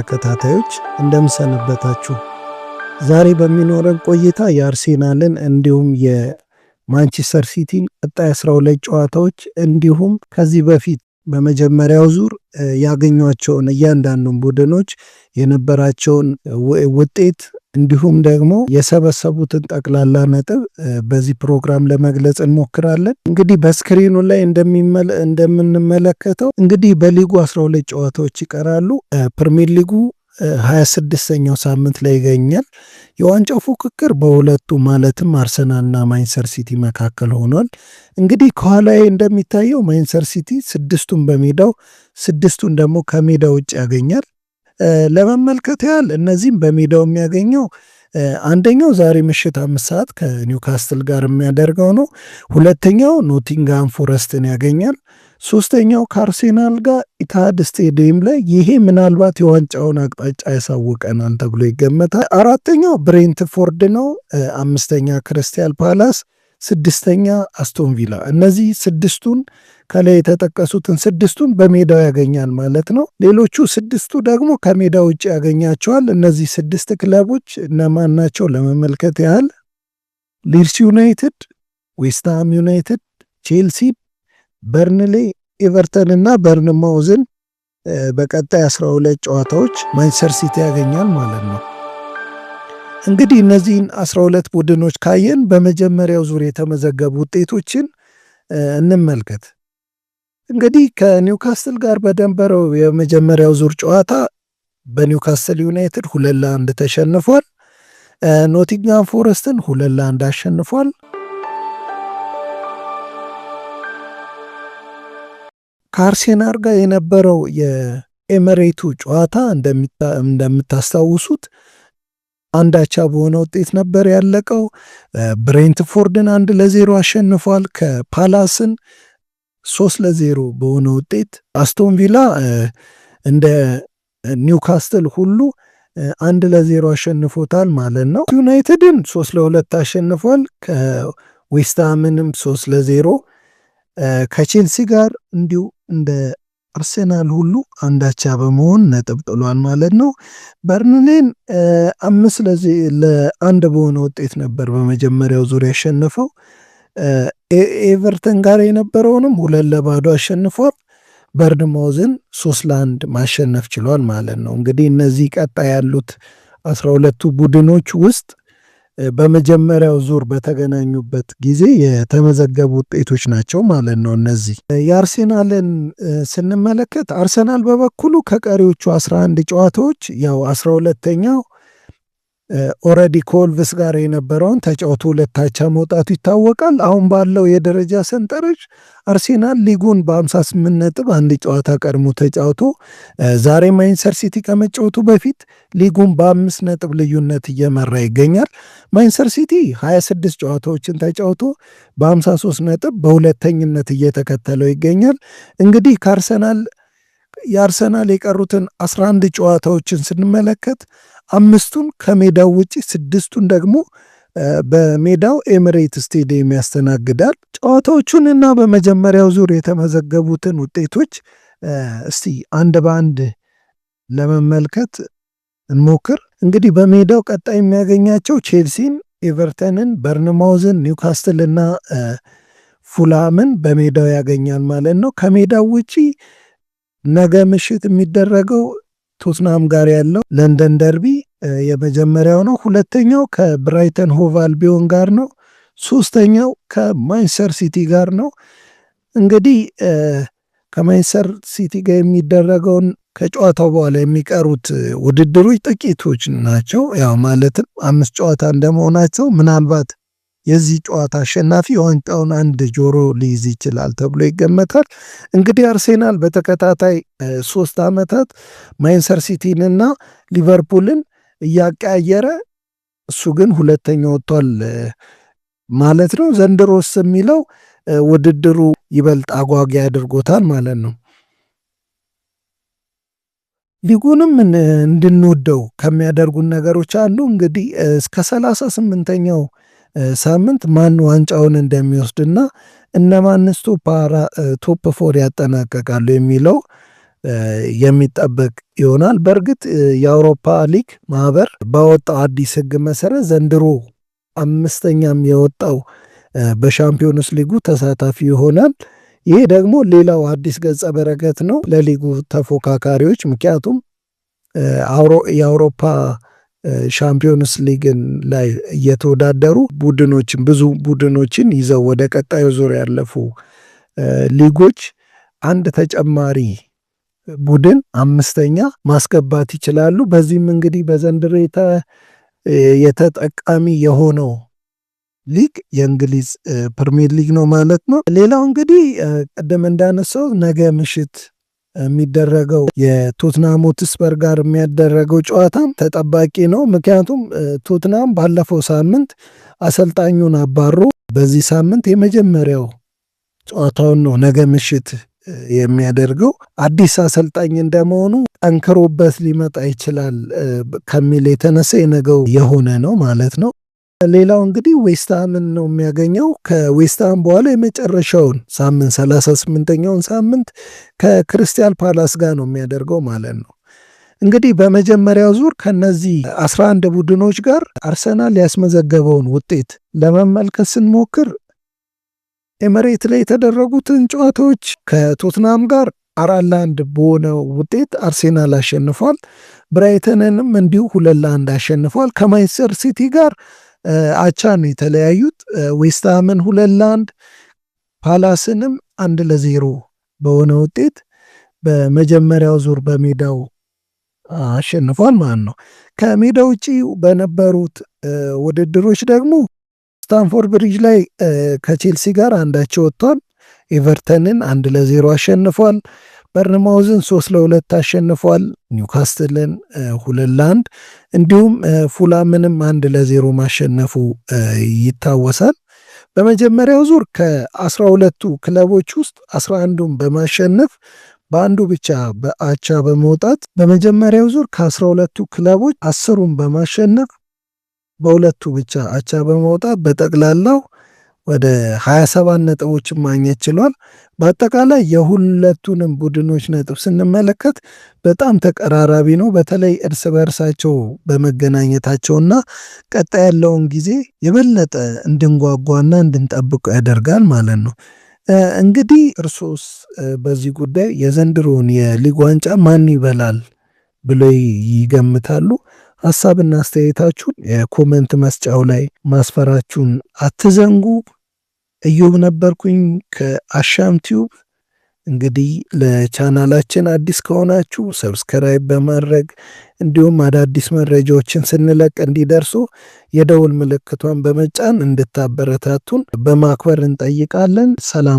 ተከታታዮች፣ እንደምን ሰነበታችሁ? ዛሬ በሚኖረን ቆይታ የአርሴናልን እንዲሁም የማንቸስተር ሲቲን ቀጣይ 12 ጨዋታዎች እንዲሁም ከዚህ በፊት በመጀመሪያው ዙር ያገኟቸውን እያንዳንዱን ቡድኖች የነበራቸውን ውጤት እንዲሁም ደግሞ የሰበሰቡትን ጠቅላላ ነጥብ በዚህ ፕሮግራም ለመግለጽ እንሞክራለን። እንግዲህ በ screen ኑ ላይ እንደምንመለከተው እንግዲህ በሊጉ 12 ጨዋታዎች ይቀራሉ። ፕሪሚየር ሊጉ 26ኛው ሳምንት ላይ ይገኛል። የዋንጫው ፉክክር በሁለቱ ማለትም አርሰናልና ማንቸስተር ሲቲ መካከል ሆኗል። እንግዲህ ከኋላዬ እንደሚታየው ማንቸስተር ሲቲ ስድስቱን በሜዳው፣ ስድስቱን ደግሞ ከሜዳ ውጭ ያገኛል። ለመመልከት ያህል እነዚህም በሜዳው የሚያገኘው አንደኛው ዛሬ ምሽት 5 ሰዓት ከኒውካስትል ጋር የሚያደርገው ነው። ሁለተኛው ኖቲንግሃም ፎረስትን ያገኛል። ሶስተኛው ከአርሴናል ጋር ኢትሃድ ስቴዲየም ላይ፣ ይሄ ምናልባት የዋንጫውን አቅጣጫ ያሳውቀናል ተብሎ ይገመታል። አራተኛው ብሬንትፎርድ ነው። አምስተኛ ክሪስታል ፓላስ፣ ስድስተኛ አስቶን ቪላ። እነዚህ ስድስቱን፣ ከላይ የተጠቀሱትን ስድስቱን በሜዳው ያገኛል ማለት ነው። ሌሎቹ ስድስቱ ደግሞ ከሜዳ ውጭ ያገኛቸዋል። እነዚህ ስድስት ክለቦች እነማን ናቸው ለመመልከት ያህል ሊድስ ዩናይትድ፣ ዌስትሃም ዩናይትድ፣ ቼልሲ፣ በርንሌ፣ ኤቨርተን እና በርንማውዝን በቀጣይ 12 ጨዋታዎች ማንቸስተር ሲቲ ያገኛል ማለት ነው። እንግዲህ እነዚህን 12 ቡድኖች ካየን በመጀመሪያው ዙር የተመዘገቡ ውጤቶችን እንመልከት። እንግዲህ ከኒውካስትል ጋር በነበረው የመጀመሪያው ዙር ጨዋታ በኒውካስትል ዩናይትድ 2-1 ተሸንፏል። ኖቲንግሃም ፎረስትን 2-1 አሸንፏል። ከአርሴናል ጋር የነበረው የኤምሬቱ ጨዋታ እንደምታስታውሱት አንድ አቻ በሆነ ውጤት ነበር ያለቀው። ብሬንትፎርድን 1-0 አሸንፏል። ከፓላስን 3-0 በሆነ ውጤት፣ አስቶን ቪላ እንደ ኒውካስትል ሁሉ 1-0 አሸንፎታል ማለት ነው። ዩናይትድን 3-2 አሸንፏል። ከዌስትሃምንም 3-0፣ ከቼልሲ ጋር እንዲሁ እንደ አርሴናል ሁሉ አንድ አቻ በመሆን ነጥብ ጥሏል ማለት ነው። በርንሌን 5-1 በሆነ ውጤት ነበር በመጀመሪያው ዙር ያሸነፈው። ኤቨርተን ጋር የነበረውንም 2-0 አሸንፏል። በርንማውዝን 3-1 ማሸነፍ ችሏል ማለት ነው። እንግዲህ እነዚህ ቀጣይ ያሉት 12ቱ ቡድኖች ውስጥ በመጀመሪያው ዙር በተገናኙበት ጊዜ የተመዘገቡ ውጤቶች ናቸው ማለት ነው። እነዚህ የአርሴናልን ስንመለከት አርሰናል በበኩሉ ከቀሪዎቹ 11 ጨዋታዎች ያው 12ኛው already ከወልቭስ ጋር የነበረውን ተጫውቶ ሁለት አቻ መውጣቱ ይታወቃል። አሁን ባለው የደረጃ ሰንጠረዥ አርሴናል ሊጉን በ58 ነጥብ አንድ ጨዋታ ቀድሞ ተጫውቶ ዛሬ ማንቸስተር ሲቲ ከመጫወቱ በፊት ሊጉን በ5 ነጥብ ልዩነት እየመራ ይገኛል። ማንቸስተር ሲቲ 26 ጨዋታዎችን ተጫውቶ በ53 ነጥብ በሁለተኝነት እየተከተለው ይገኛል። እንግዲህ የአርሰናል የቀሩትን 11 ጨዋታዎችን ስንመለከት አምስቱን ከሜዳው ውጪ፣ ስድስቱን ደግሞ በሜዳው ኤሚሬት ስቴዲየም ያስተናግዳል። ጨዋታዎቹን እና በመጀመሪያው ዙር የተመዘገቡትን ውጤቶች እስቲ አንድ በአንድ ለመመልከት እንሞክር። እንግዲህ በሜዳው ቀጣይ የሚያገኛቸው ቼልሲን፣ ኤቨርተንን፣ በርንማውዝን፣ ኒውካስትል እና ፉላምን በሜዳው ያገኛል ማለት ነው። ከሜዳው ውጪ ነገ ምሽት የሚደረገው ቶትናም ጋር ያለው ለንደን ደርቢ የመጀመሪያው ነው። ሁለተኛው ከብራይተን ሆቭ አልቢዮን ጋር ነው። ሶስተኛው ከማንቸስተር ሲቲ ጋር ነው። እንግዲህ ከማንቸስተር ሲቲ ጋር የሚደረገውን ከጨዋታው በኋላ የሚቀሩት ውድድሮች ጥቂቶች ናቸው። ያው ማለትም አምስት ጨዋታ እንደመሆናቸው ምናልባት የዚህ ጨዋታ አሸናፊ የዋንጫውን አንድ ጆሮ ሊይዝ ይችላል ተብሎ ይገመታል። እንግዲህ አርሴናል በተከታታይ 3 ዓመታት ማንቸስተር ሲቲንና ሊቨርፑልን እያቀያየረ እሱ ግን ሁለተኛ ወጥቷል ማለት ነው። ዘንድሮስ የሚለው ውድድሩ ይበልጥ አጓጊ አድርጎታል ማለት ነው። ሊጉንም እንድንወደው ከሚያደርጉን ነገሮች አንዱ እንግዲህ እስከ 38ኛው ሳምንት ማን ዋንጫውን እንደሚወስድና እነማንስ top four ያጠናቀቃሉ የሚለው የሚጠበቅ ይሆናል። በእርግጥ የአውሮፓ ሊግ ማህበር ባወጣው አዲስ ሕግ መሰረት ዘንድሮ አምስተኛም የወጣው በሻምፒዮንስ ሊጉ ተሳታፊ ይሆናል። ይሄ ደግሞ ሌላው አዲስ ገጸ በረከት ነው ለሊጉ ተፎካካሪዎች። ምክንያቱም የአውሮፓ ሻምፒዮንስ ሊግን ላይ እየተወዳደሩ ቡድኖችን ብዙ ቡድኖችን ይዘው ወደ ቀጣዩ ዙር ያለፉ ሊጎች አንድ ተጨማሪ ቡድን አምስተኛ ማስገባት ይችላሉ። በዚህም እንግዲህ በዘንድሮ የተጠቃሚ የሆነው ሊግ የእንግሊዝ ፕሪሚየር ሊግ ነው ማለት ነው። ሌላው እንግዲህ ቅድም እንዳነሳው ነገ ምሽት የሚደረገው የቶትናም ሆትስፐር ጋር የሚያደረገው ጨዋታም ተጠባቂ ነው። ምክንያቱም ቶትናም ባለፈው ሳምንት አሰልጣኙን አባሮ በዚህ ሳምንት የመጀመሪያው ጨዋታውን ነው ነገ ምሽት የሚያደርገው። አዲስ አሰልጣኝ እንደመሆኑ ጠንክሮበት ሊመጣ ይችላል ከሚል የተነሳ የነገው የሆነ ነው ማለት ነው። ሌላው እንግዲህ ዌስትሃምን ነው የሚያገኘው። ከዌስትሃም በኋላ የመጨረሻውን ሳምንት 38ኛውን ሳምንት ከክሪስታል ፓላስ ጋር ነው የሚያደርገው ማለት ነው። እንግዲህ በመጀመሪያው ዙር ከነዚህ 11 ቡድኖች ጋር አርሰናል ያስመዘገበውን ውጤት ለመመልከት ስንሞክር ኤምሬት ላይ የተደረጉትን ጨዋታዎች ከቶትናም ጋር 4-1 በሆነ ውጤት አርሴናል አሸንፏል። ብራይተንንም እንዲሁ 2-1 አሸንፏል። ከማንቸስተር ሲቲ ጋር አቻ ነው የተለያዩት። ዌስትሃምን 2-1፣ ፓላስንም 1-0 በሆነ ውጤት በመጀመሪያው ዙር በሜዳው አሸንፏል ማለት ነው። ከሜዳ ውጪ በነበሩት ውድድሮች ደግሞ ስታንፎርድ ብሪጅ ላይ ከቼልሲ ጋር አንድ አቻ ወጥቷል። ኤቨርተንን 1-0 አሸንፏል። በርንማውዝን 3-2 አሸንፏል። ኒውካስትልን 2-1 እንዲሁም ፉላምንም 1-0 ማሸነፉ ይታወሳል። በመጀመሪያው ዙር ከ12ቱ ክለቦች ውስጥ 11ዱን በማሸነፍ በአንዱ ብቻ በአቻ በመውጣት በመጀመሪያው ዙር ከ12ቱ ክለቦች 10ሩን በማሸነፍ በሁለቱ ብቻ አቻ በመውጣት በጠቅላላው ወደ 27 ነጥቦችን ማግኘት ችሏል። በአጠቃላይ የሁለቱንም ቡድኖች ነጥብ ስንመለከት በጣም ተቀራራቢ ነው። በተለይ እርስ በእርሳቸው በመገናኘታቸውና ቀጣይ ያለውን ጊዜ የበለጠ እንድንጓጓና እንድንጠብቀው ያደርጋል ማለት ነው። እንግዲህ እርሶስ በዚህ ጉዳይ የዘንድሮውን የሊግ ዋንጫ ማን ይበላል ብሎ ይገምታሉ? ሀሳብና አስተያየታችሁን የ comment መስጫው ላይ ማስፈራችሁን አትዘንጉ። እዮብ ነበርኩኝ ከአሻም ቲዩብ። እንግዲህ ለቻናላችን አዲስ ከሆናችሁ subscribe በማድረግ እንዲሁም አዳዲስ መረጃዎችን ስንለቅ እንዲደርሱ የደውል ምልክቷን በመጫን እንድታበረታቱን በማክበር እንጠይቃለን። ሰላም።